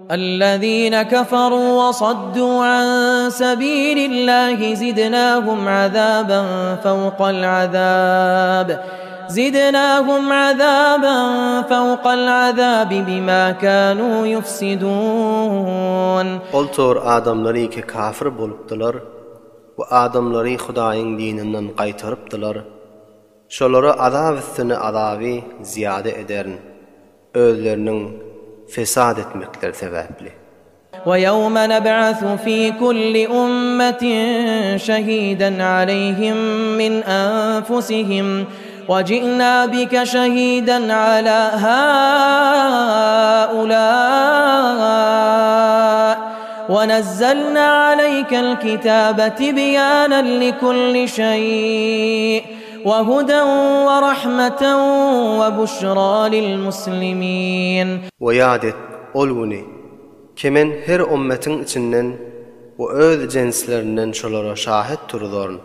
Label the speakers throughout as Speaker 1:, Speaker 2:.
Speaker 1: Ellezine keferu we saddu an sebilillahi zidnahum azaban fewkal azab zidnahum azaban fewkal azabi bima kanu yufsidun.
Speaker 2: Ol tor adamlary ki kafir bolupdylar we adamlary Hudaýyň dininden gaýtarypdylar, şolara azap üstüne azaby zyýada ederin. Özleriniň fesat etmekleri sebäpli.
Speaker 1: وَيَوْمَ نَبْعَثُ فِي كُلِّ أُمَّةٍ شَهِيدًا عَلَيْهِم مِّنْ أَنفُسِهِمْ وَجِئْنَا بِكَ شَهِيدًا عَلَىٰ هَٰؤُلَاءِ وَنَزَّلْنَا عَلَيْكَ الْكِتَابَ تِبْيَانًا لِكُلِّ شَيْءٍ وَهُدًى وَرَحْمَةً وَبُشْرَىٰ لِلْمُسْلِمِينَ.
Speaker 2: We ýat et, ol güni, ki Men her ümmetiň içinden we öz jenslerinden şolara şahyt turuzaryn.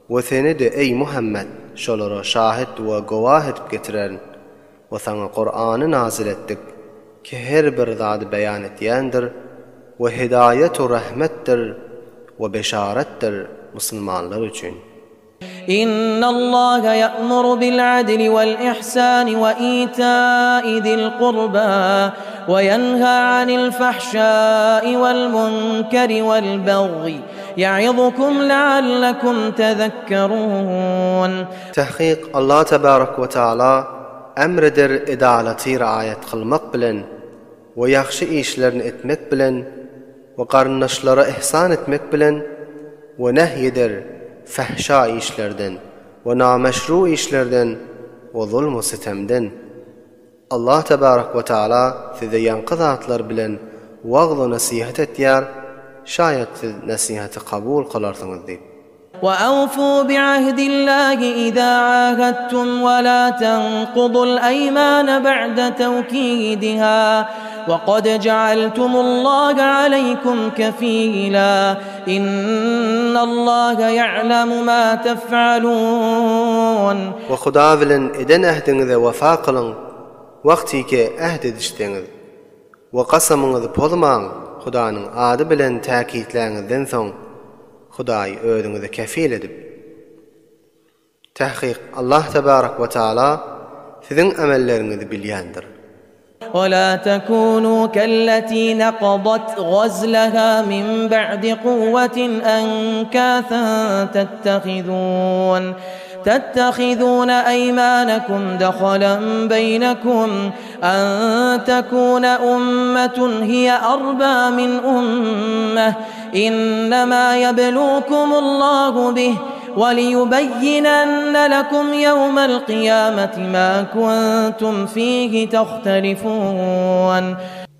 Speaker 2: We seni-de, eý, Muhammet, şolara şahyt we gowah edip getirerin. We saňa Kurany nazyl etdik, ki her bir zady beýan etýändir we hidaýet-u rahmetdir we beşaretdir musulmanlar üçin.
Speaker 1: Innallaha ýa'muru bil-adli wal-ihsani we ita'i zil-kurba we ýenha anil-fahşa'i wal-munkeri wal-bagyi ýa'izukum la'allakum tezekkerun.
Speaker 2: Tahkyk Allah tebarek we taala emr eder edalaty raýat kylmak bilen we ýagşy işlerini etmek bilen we garyndaşlara ihsan etmek bilen we nehy eder fähşa işlerden we nameşru işlerden we zulm-u sitemden. Allah tebarek we taala size ýaňky zatlar bilen wagz-u nesihat etýär, şaýat siz nesihaty kabul kylarsyňyz diýip.
Speaker 1: وَأَوْفُوا بِعَهْدِ اللَّهِ إِذَا عَاهَدتُّمْ وَلَا تَنقُضُوا الْأَيْمَانَ بَعْدَ تَوْكِيدِهَا وَقَدْ جَعَلْتُمُ اللَّهَ عَلَيْكُمْ كَفِيلًا إِنَّ اللَّهَ يَعْلَمُ مَا تَفْعَلُونَ.
Speaker 2: We Huda bilen eden ähdiňize wefa kylyň, wagtyky äht edişseňiz. We kasamyňyzy pozmaň, Hudanyň ady bilen täkitläňizden soň, Hudaýy özüňize kefil edip. Tahkyk Allah tebarek we taala siziň amelleriňizi bilýändir.
Speaker 1: وَلَا تَكُونُوا كَالَّتِي نَقَضَتْ غَزْلَهَا مِنْ بَعْدِ قُوَّةٍ أَنْكَاثًا تَتَّخِذُونَ تَتَّخِذُونَ أَيْمَانَكُمْ دَخَلًا بَيْنَكُمْ أَنْ تَكُونَ أُمَّةٌ هِيَ أَرْبَىٰ مِنْ أُمَّةٍ إِنَّمَا يَبْلُوكُمُ اللَّهُ بِهِ وَلِيُبَيِّنَنَّ لَكُمْ يَوْمَ الْقِيَامَةِ مَا كُنْتُمْ فِيهِ تَخْتَلِفُونَ.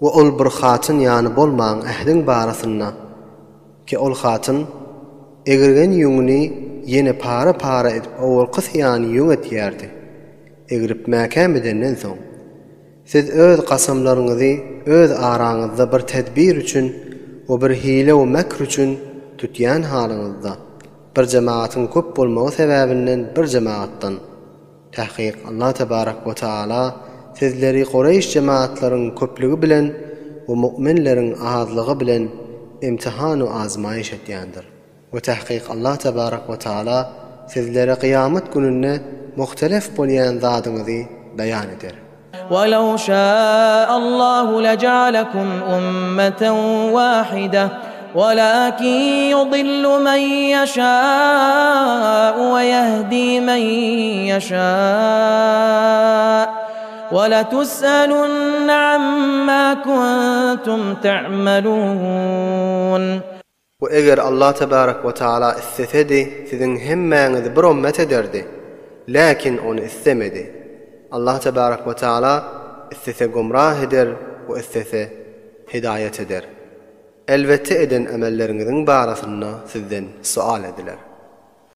Speaker 2: We ol bir hatyn ýany bolmaň ähdiň barasynda, ki ol hatyn egirgen ýüňüni ýene para-para edip owalkysy ýany ýüň etýärdi. Egrip mäkäm edenden soň, siz öz kasamlaryňyzy öz araňyzda bir tedbir üçin we bir hile we mekr üçin tutýan halyňyzda, bir jemagatyň köp bolmagy sebäbinden bir jemagatdan, Tahkyk Allah tebarek we taala sizleri kureýş jemagatlaryň köplügi bilen we mu'minleriň azlygy bilen imtihan we azmaýyş etýändir. We tahkyk Allah tebarek we taala sizlere kyýamat gününde muhtelef bolýan zadyňyzy beýan eder.
Speaker 1: وَلَوْ شَاءَ اللَّهُ لَجَعَلَكُمْ أُمَّةً وَاحِدَةً وَلَٰكِن يُضِلُّ مَن يَشَاءُ وَيَهْدِي مَن يَشَاءُ وَلَتُسْأَلُنَّ عَمَّا كُنتُمْ تَعْمَلُونَ.
Speaker 2: We eger Allah tebarek we taala islesedi, siziň hemmäňizi bir ommet ederdi. Läkin ony islemedi. Allah tebarek we taala islese gumrah eder we islese hidaýat eder. Elbetde eden emelleriňiziň barasynda sizden sual ediler.